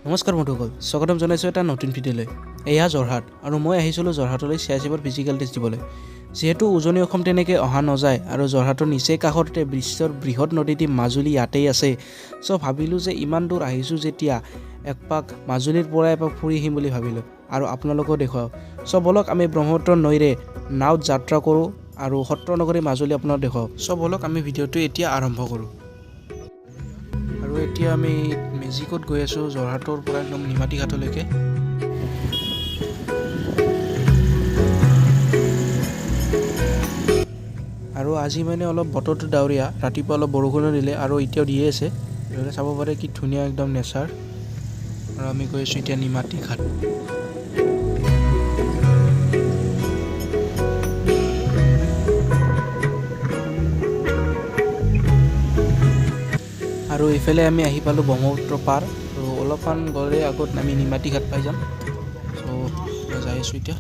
নমস্কাৰ বন্ধুসকল, স্বাগতম জনাইছোঁ এটা নতুন ভিডিঅ'লৈ। এয়া যোৰহাট আৰু মই আহিছিলোঁ যোৰহাটলৈ চিআইএছএফৰ ফিজিকেল টেষ্ট দিবলৈ। যিহেতু উজনি অসম তেনেকৈ অহা নাযায় আৰু যোৰহাটৰ নিচেই কাষতে বিশ্বৰ বৃহৎ নদীদ্বীপ মাজুলী ইয়াতেই আছে। চ' ভাবিলোঁ যে ইমান দূৰ আহিছোঁ যেতিয়া একপাক মাজুলীৰ পৰা এপাক ফুৰি আহিম বুলি ভাবিলোঁ আৰু আপোনালোকেও দেখুৱাওঁ। চ' ব'লক, আমি ব্ৰহ্মপুত্ৰ নৈৰে নাৱত যাত্ৰা কৰোঁ আৰু সত্ৰ নগৰী মাজুলী আপোনাক দেখুৱাওঁ। চ' ব'লক, আমি ভিডিঅ'টো এতিয়া আৰম্ভ কৰোঁ। আৰু এতিয়া আমি মেজিকত গৈ আছোঁ যোৰহাটৰ পৰা একদম নিমাতী ঘাটলৈকে। আৰু আজি মানে অলপ বতৰটো ডাৱৰীয়া, ৰাতিপুৱা অলপ বৰষুণো দিলে আৰু এতিয়াও দিয়ে আছে। এইফালে চাব পাৰে কি ধুনীয়া একদম নেচাৰ। আৰু আমি গৈ আছোঁ এতিয়া নিমাতী ঘাট। আৰু এইফালে আমি আহি পালোঁ ব্ৰহ্মপুত্ৰ পাৰ আৰু অলপমান গ'লে আগত আমি নিমাতী ঘাট পাই যাম। চ' যাই আছোঁ এতিয়া।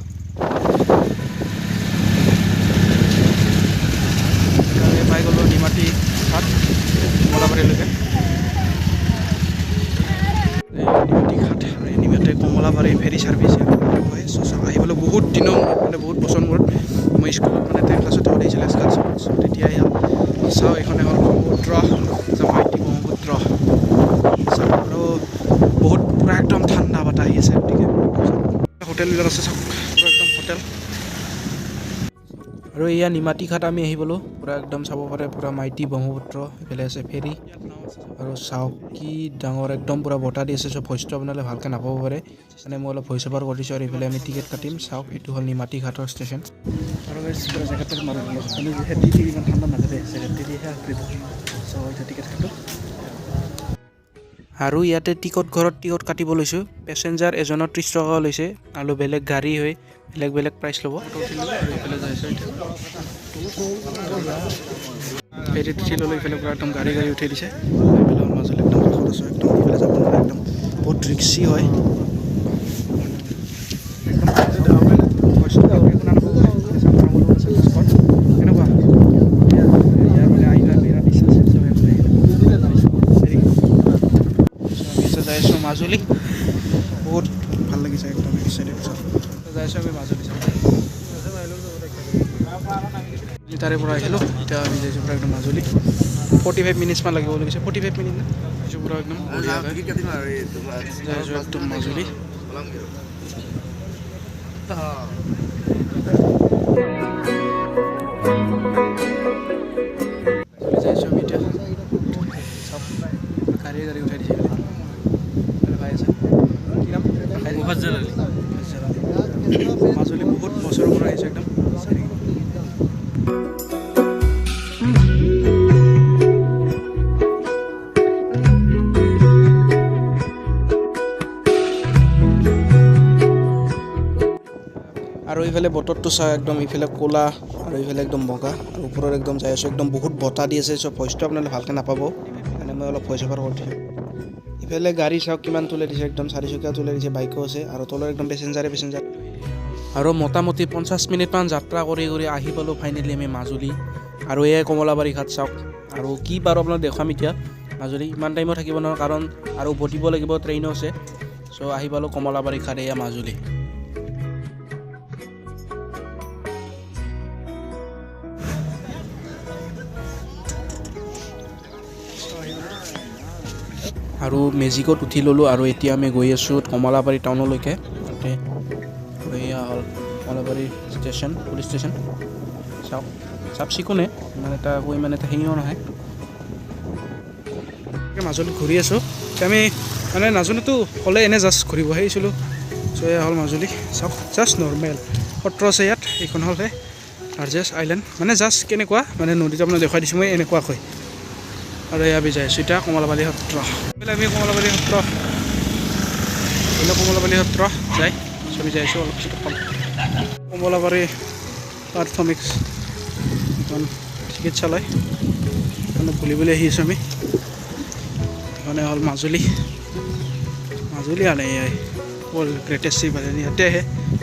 আমি পাই গ'লোঁ নিমাতী ঘাট, কমলাবাৰীলৈকে। এই নিমাতী ঘাট আৰু এই নিমাতী কমলাবাৰী ফেৰী ছাৰ্ভিচ হয়। চ' আহিবলৈ বহুত দিনৰ মূৰত, মানে বহুত বছৰ মূৰত, মই স্কুলত মানে 10 ক্লাছত থাকোঁতে আহিছিলোঁ এক্সকাৰ্ছন। চ' তেতিয়া চাওঁ, এইখনে হ'ল ব্ৰহ্মপুত্ৰ, মাইটি ব্ৰহ্মপুত্ৰ। চাওক, আৰু বহুত পূৰা একদম ঠাণ্ডা বতাহ আহি আছে। গতিকে হোটেলবিলাক আছে, চাওক, পূৰা একদম হোটেল। আৰু এয়া নিমাতী ঘাট আমি আহি পালোঁ। পূৰা একদম চাব পাৰে, পূৰা মাইটি ব্ৰহ্মপুত্ৰ, এইফালে আছে ফেৰী। আৰু চাওক কি ডাঙৰ, একদম পূৰা বতাহ দি আছে। চ' ভইচটো আপোনালোকে ভালকৈ নাপাব পাৰে, মানে মই অলপ ভইচ অভাৰ কৰি দিছোঁ। আৰু এইফালে আমি টিকেট কাটিম। চাওক, এইটো হ'ল নিমাতী ঘাটৰ ষ্টেচন। আৰু পুৰা জেকেট মাৰি মানে যিহেতু ইমান ঠাণ্ডা নাথাকে, জেকেট দিহে আঁতৰিব। চ' এতিয়া টিকেট কাটো। আৰু ইয়াতে টিকট ঘৰত টিকট কাটিব লৈছোঁ। পেচেঞ্জাৰ এজনৰ 30 টকা লৈছে আৰু বেলেগ গাড়ী হৈ বেলেগ বেলেগ প্ৰাইচ ল'ব। আৰু এইফালে যাই আছোঁ এতিয়া। ফেৰীত উঠি ল'লোঁ। ইফালে পূৰা একদম গাড়ী গাড়ী উঠাই দিছে। এইফালে মাজুলী একদম কাষত আছোঁ, একদম ইফালে যাব নোৱাৰে, একদম বহুত ৰিক্সি হয় একদম। কেনেকুৱা ইয়াৰ মানে আহিব বিৰাট ইচ্ছা আছে। চ' সেইফালে আমি এতিয়া যাই আছোঁ মাজুলী। বহুত ভাল লাগিছে, একদম এক্সাইটেড। যাই আছোঁ আমি মাজুলী। চাব তাৰে পৰা আহিলোঁ, এতিয়া আমি যাইছোঁ পূৰা একদম মাজুলী। 45 মিনিটছমান লাগিব বুলি কৈছে। 45 মিনিট না আহিছোঁ, পূৰা একদম বঢ়িয়াকৈ যাই আছোঁ একদম মাজুলী। মাজুলী যাই আছোঁ আমি এতিয়া। চাওক, গাড়ী গাড়ী উঠাই দিছে। এইফালে ভাই আছে, কি নাম? মুফাজ্জল আলী। মাজুলী বহুত বছৰৰ পৰা আহিছোঁ একদম। চাই থাকিব। আৰু এইফালে বতৰটো চাওঁ, একদম ইফালে ক'লা আৰু এইফালে একদম বগা আৰু ওপৰত একদম যাই আছোঁ, একদম বহুত বতাহ দি আছে। চব ভইচটো আপোনালোকে ভালকৈ নাপাব, মানে মই অলপ ভইচ অভাৰ কৰি দিছোঁ। ইফালে গাড়ী চাওক কিমান তুলি দিছে, একদম চাৰিচকীয়া তুলি দিছে, বাইকো আছে আৰু তলত একদম পেচেঞ্জাৰে পেচেঞ্জাৰ। আৰু মোটামুটি 50 মিনিটমান যাত্ৰা কৰি কৰি আহি পালোঁ ফাইনেলি আমি মাজুলী। আৰু এয়াই কমলাবাৰী ঘাট, চাওক। আৰু কি বাৰু আপোনাক দেখুৱাম এতিয়া মাজুলী। ইমান টাইমো থাকিব নোৱাৰোঁ, কাৰণ আৰু উভতিব লাগিব, ট্ৰেইনো আছে। চ' আহি পালোঁ কমলাবাৰী ঘাট, এয়া মাজুলী। আৰু মেজিকত উঠি ল'লোঁ আৰু এতিয়া আমি গৈ আছোঁ কমলাবাৰী টাউনলৈকে। তাতে আৰু এয়া হ'ল কমলাবাৰী ষ্টেচন, পুলিচ ষ্টেচন। চাওক, চাফ চিকুণে, ইমান এটা একো ইমান এটা হেৰিও নহয়। মাজুলীত ঘূৰি আছোঁ আমি, মানে নাজানোতো ক'লে, এনে জাষ্ট ঘূৰিবহে আহিছিলোঁ। চ' এয়া হ'ল মাজুলী, চাওক, জাষ্ট নৰ্মেল সত্ৰ আছে ইয়াত। এইখন হ'ল লাৰ্জেষ্ট আইলেণ্ড, মানে জাষ্ট কেনেকুৱা মানে নদীটো আপোনাক দেখুৱাই দিছোঁ মই এনেকুৱাকৈ। আৰু এয়া আমি যাই আছোঁ এতিয়া কমলাবাৰী সত্ৰ। এইফালে আমি কমলাবাৰী সত্ৰ, এইফালে কমলাবাৰী সত্ৰ যাই চবি যাই আছোঁ, অলপ পিছত পাম। কমলাবাৰী প্ৰাথমিক এখন চিকিৎসালয়, সেইখনে ঘূৰিবলৈ আহি আছোঁ আমি। এইখনে হ'ল মাজুলী। মাজুলী আৰু এয়াই ৱৰ্ল্ড গ্ৰেটেষ্ট চিপ, ইয়াতে আহে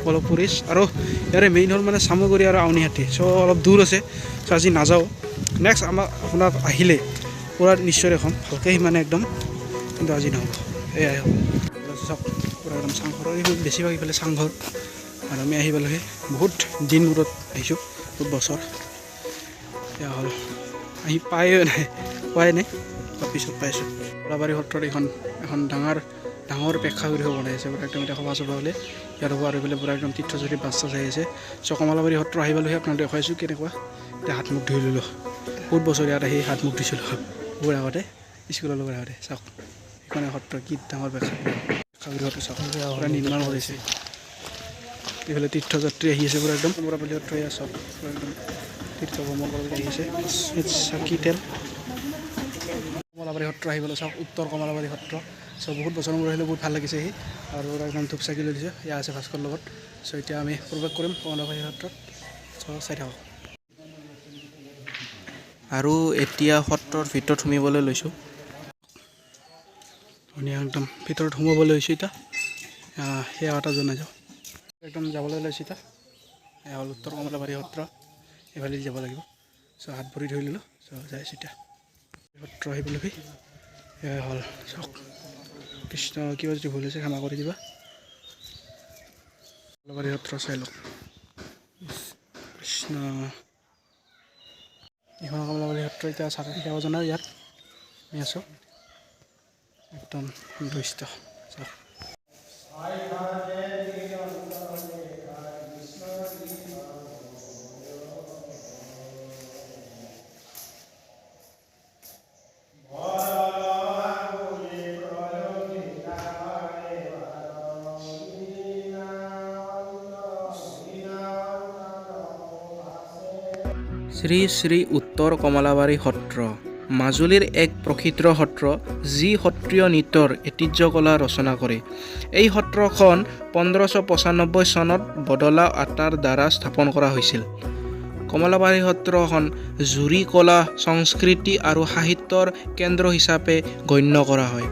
অলপ টুৰিষ্ট। আৰু ইয়াৰে মেইন হ'ল মানে চামগুৰি আৰু আউনীহাটী। চ' অলপ দূৰ আছে, চ' আজি নাযাওঁ। নেক্সট আমাক আপোনাক আহিলে পূৰা নিশ্চয় দেখুৱাম ভালকৈ, সিমানে একদম, কিন্তু আজি নহ'ব। এয়াই হ'ল। চাওক, পূৰা একদম চাংঘৰ, এইবোৰ বেছিভাগ ইফালে চাংঘৰ। আৰু আমি আহি পালোহি, বহুত দিন মূৰত আহিছোঁ, বহুত বছৰ এয়া হ'ল আহি পায়ে নাই, পোৱাই নাই, অলপ পিছত পাইছোঁ। কমলাবাৰী সত্ৰত এইখন এখন ডাঙৰ ডাঙৰ প্ৰেক্ষাগৃহ বনাই আছে পূৰা একদম। এতিয়া সভা চভা হ'লে ইয়াত হ'ব। আৰু এইফালে পূৰা একদম তীৰ্থযাত্ৰী বাছ চাছ আহি আছে। চ' কমলাবাৰী সত্ৰ আহি পালোহি, আপোনাক দেখুৱাইছোঁ কেনেকুৱা। এতিয়া হাত মুখ ধুই ল'লোঁ, বহুত বছৰ ইয়াত আহি হাত মুখ ধুইছিলোঁ বহুত আগতে, স্কুলৰ লগত আগতে। চাওক, সেইখনে সত্ৰ, কি ডাঙৰ প্ৰেক্ষাগৃহ। প্ৰেক্ষাগৃহটো চাওক, পূৰা নিৰ্মাণ কৰিছে। এইফালে তীৰ্থযাত্ৰী আহি আছে পূৰা একদম। কমলাবাৰী সত্ৰ এয়া চাওক, পূৰা একদম তীৰ্থ ভ্ৰমণ কৰিবলৈ আহি আছে। ইয়াত চাকি তেল। কমলাবাৰী সত্ৰ আহিবলৈ চাওক, উত্তৰ কমলাবাৰী সত্ৰ। চ' বহুত বছৰৰ মূৰত আহিলে, বহুত ভাল লাগিছে আহি। আৰু একদম ধূপ চাকি লৈ দিছোঁ, এয়া আছে ভাস্কৰ লগত। চ' এতিয়া আমি প্ৰৱেশ কৰিম কমলাবাৰী সত্ৰত। চ' চাই থাকক। আৰু এতিয়া সত্ৰৰ ভিতৰত সোমিবলৈ লৈছোঁ। ধুনীয়া একদম, ভিতৰত সোমাব লৈছোঁ এতিয়া। সেৱা এটা জনাই যাওঁ। একদম যাবলৈ লৈছোঁ এতিয়া। এয়া হ'ল উত্তৰ কমলাবাৰী সত্ৰ, এইফালে যাব লাগিব। চ' হাত ভৰি ধুই ল'লোঁ, চ' যাই আছোঁ এতিয়া সত্ৰ আহি পালোহি। এয়া হ'ল, চাওক। কৃষ্ণ, কিবা যদি ভুল হৈছে ক্ষমা কৰি দিবা। কমলাবাৰী সত্ৰ চাই লওক। কৃষ্ণ, এইখন কমলাবাৰী সত্ৰ। এতিয়া সেৱা জনাওঁ ইয়াত আমি আছোঁ, একদম সন্তুষ্ট, চাওক। শ্ৰী শ্ৰী উত্তৰ কমলাবাৰী সত্ৰ মাজুলীৰ এক প্ৰসিদ্ধ সত্ৰ, যি সত্ৰীয় নৃত্যৰ ঐতিহ্য কলা ৰচনা কৰে। এই সত্ৰখন 1595 চনত বদলা আতাৰ দ্বাৰা স্থাপন কৰা হৈছিল। কমলাবাৰী সত্ৰখন জুৰি কলা, সংস্কৃতি আৰু সাহিত্যৰ কেন্দ্ৰ হিচাপে গণ্য কৰা হয়।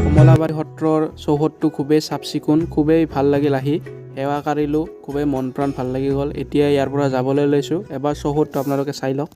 কমলাবাৰী সত্ৰৰ চৌহদটো খুবেই চাফ চিকুণ, খুবেই ভাল লাগিল আহি। সেৱা কাঢ়িলোঁ, খুবেই মন প্ৰাণ ভাল লাগি গ'ল। এতিয়া ইয়াৰ পৰা যাবলৈ লৈছোঁ। এবাৰ চৌহদটো আপোনালোকে চাই লওক।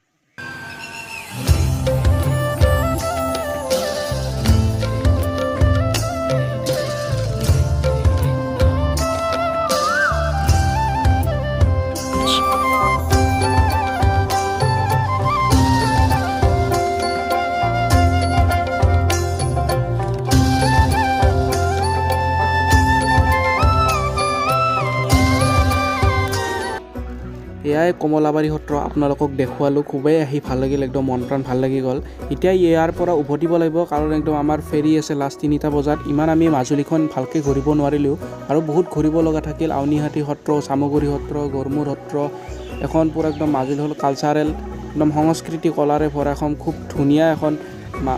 এয়াই কমলাবাৰী সত্ৰ আপোনালোকক দেখুৱালোঁ। খুবেই আহি ভাল লাগিল, একদম মন প্ৰাণ ভাল লাগি গ'ল। এতিয়া ইয়াৰ পৰা উভতিব লাগিব, কাৰণ একদম আমাৰ ফেৰী আছে লাষ্ট 3টা বজাত। ইমান আমি মাজুলীখন ভালকৈ ঘূৰিব নোৱাৰিলেও আৰু বহুত ঘূৰিব লগা থাকিল। আউনীআটী সত্ৰ, চামগুৰি সত্ৰ, গড়মূৰ সত্ৰ, এখন পূৰা একদম মাজুলী হ'ল কালচাৰেল, একদম সংস্কৃতি কলাৰে ভৰা এখন খুব ধুনীয়া এখন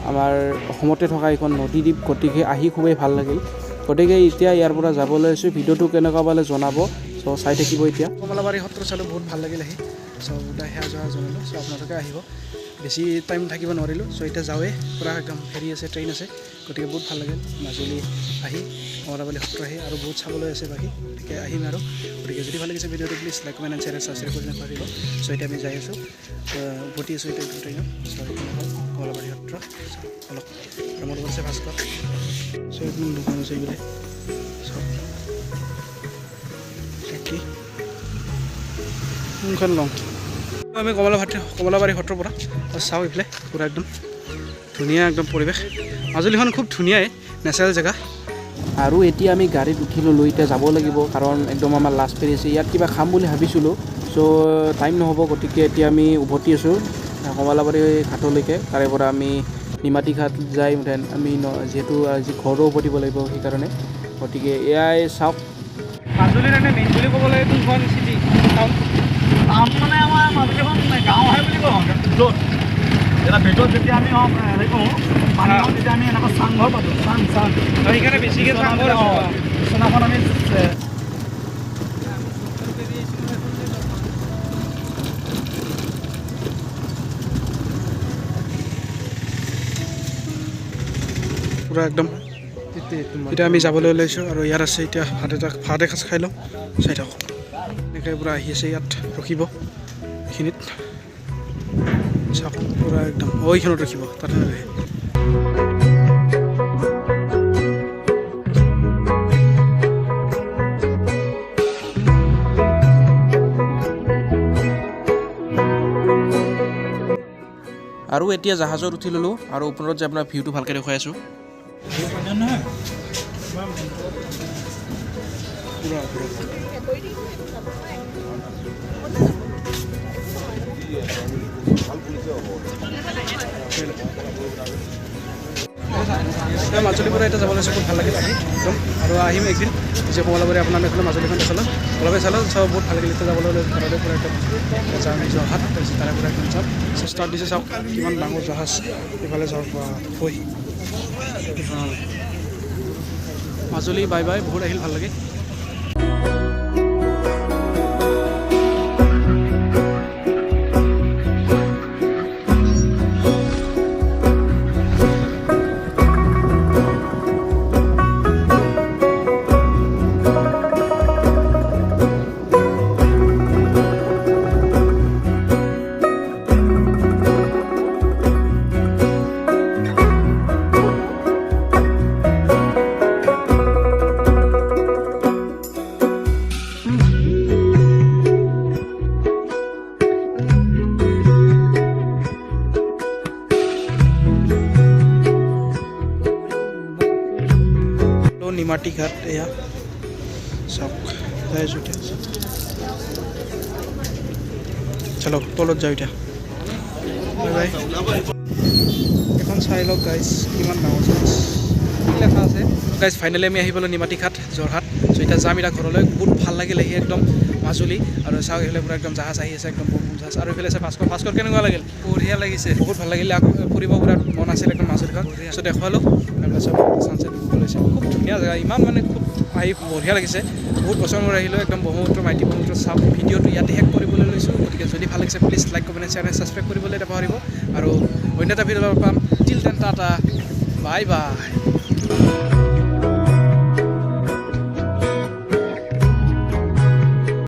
আমাৰ অসমতে থকা এইখন নদীদ্বীপ। গতিকে আহি খুবেই ভাল লাগিল। গতিকে এতিয়া ইয়াৰ পৰা যাবলৈ লৈছোঁ। ভিডিঅ'টো কেনেকুৱা পালে জনাব। চ' চাই থাকিব এতিয়া। কমলাবাৰী সত্ৰ চালোঁ, বহুত ভাল লাগিল আহি। চ' গোটেই সেৱা জোৱা জনালোঁ। চ' আপোনালোকে আহিব, বেছি টাইম থাকিব নোৱাৰিলোঁ। চ' এতিয়া যাওঁৱেই, পূৰা একদম ফেৰী আছে, ট্ৰেইন আছে। গতিকে বহুত ভাল লাগিল মাজুলী আহি, কমলাবাৰী সত্ৰ আহি। আৰু বহুত চাবলৈ আছে বাকী, গতিকে আহিম আৰু। গতিকে যদি ভাল লাগিছে ভিডিঅ'টো, please like, comment and share, subscribe কৰি নাপাহৰিব। চ' এতিয়া আমি যাই আছোঁ, উভতি আছোঁ এতিয়া ট্ৰেইনত। চ' এইখন হ'ল কমলাবাৰী সত্ৰ। চ' অলপ আৰু মোৰ লগত আছে ভাস্কৰ। চ' এইখন দোকান আছে এইফালে, চব কি কোনখন লওঁ আমি। কমলাবাৰী সত্ৰৰ পৰা চাওঁ, এইফালে পূৰা একদম ধুনীয়া একদম পৰিৱেশ। মাজুলীখন খুব ধুনীয়াই নেচাৰেল জেগা। আৰু এতিয়া আমি গাড়ীত উঠি ল'লোঁ, এতিয়া যাব লাগিব, কাৰণ একদম আমাৰ লাষ্ট ফেৰী আছে। ইয়াত কিবা খাম বুলি ভাবিছিলোঁ, চ' টাইম নহ'ব। গতিকে এতিয়া আমি উভতি আছোঁ কমলাবাৰী ঘাটলৈকে। তাৰে পৰা আমি নিমাতী ঘাট যাই then আমি যিহেতু আজি ঘৰো উভতিব লাগিব সেইকাৰণে। গতিকে এয়াই চাওক। মাজুলীৰ এনে মেইন বুলি ক'ব লাগে কোনখন চিটি, টাউন? টাউন মানে আমাৰ মাজুলীখন গাঁওহে বুলি কওঁ। ভিতৰত এতিয়া ভিতৰত যেতিয়া আমি হেৰি কৰোঁ, পানী হওঁ, তেতিয়া আমি এনেকুৱা চাংঘৰ পাতোঁ, চাং চাং। সেইকাৰণে বেছিকৈ চাংঘৰ আছে। বিচনাখন আমি পূৰা একদম। এতিয়া আমি যাবলৈ ওলাইছোঁ আৰু ইয়াত আছে এতিয়া ভাত এসাঁজ খাই লওঁ, চাই থাকক। এনেকৈ পূৰা আহি আছে, ইয়াত ৰখিব এইখিনিত। চাওক পূৰা একদম, অ' এইখনত ৰখিব, তাতে নাৰখে। আৰু এতিয়া জাহাজত উঠি ল'লোঁ আৰু ওপৰত যে আপোনাৰ ভিউটো ভালকৈ দেখুৱাই আছোঁ। পূৰা ওপৰত। মাজুলীৰ পৰা এতিয়া যাব লৈছোঁ, বহুত ভাল লাগিল আহি একদম। আৰু আহিম একদিন যে কমলাবাৰী আপোনাৰ এইফালে মাজুলীখন দেখালোঁ, অলপে চালোঁ, চব বহুত ভাল লাগিল। এতিয়া যাবলৈ লৈ ঘৰলৈ পূৰা একদম যাম যোৰহাট, তাৰপিছত তাৰে পৰা একদম যাম। ষ্টাৰ্ট দিছে, চাওক কিমান ডাঙৰ জাহাজ এইফালে যাওক বা হৈ। মাজুলী বাই বাই, বহুত আহিল ভাল লাগে। নিমাতী ঘাট এয়া চাওক, যাই আছোঁ এতিয়া। চলো তলত যাওঁ এতিয়া, বাই বাই। এখন চাই লওক গাইজ, কিমান ডাঙৰ জাহাজ, কি লেখা আছে গাইজ। ফাইনেলি আমি আহি পালোঁ নিমাতী ঘাট যোৰহাট। চ' এতিয়া যাম এতিয়া ঘৰলৈ। বহুত ভাল লাগিল আহি একদম মাজুলী। আৰু চাওক এইফালে পূৰা একদম জাহাজ আহি আছে, একদম বুম বুম জাহাজ। আৰু এইফালে আছে ভাস্কৰ। ভাস্কৰ, কেনেকুৱা লাগিল? বঢ়িয়া লাগিছে। বহুত ভাল লাগিল। আকৌ ফুৰিব বিৰাট মন আছিল একদম মাজুলীখন, চ' দেখুৱালোঁ। তাৰপিছত চানচেট লৈছে, খুব ধুনীয়া জেগা, ইমান মানে খুব আহি বঢ়িয়া লাগিছে। বহুত বছৰ মূৰত আহিলোঁ একদম ব্ৰহ্মপুত্ৰ, মাইটি ব্ৰহ্মপুত্ৰ। চাওক, ভিডিঅ'টো ইয়াতে শেষ কৰিবলৈ লৈছোঁ। গতিকে যদি ভাল লাগিছে, please like, comment, share, subscribe কৰিবলৈ নাপাহৰিব। আৰু অন্য এটা ভিডিঅ' পাম। Till then, tata, bye bye.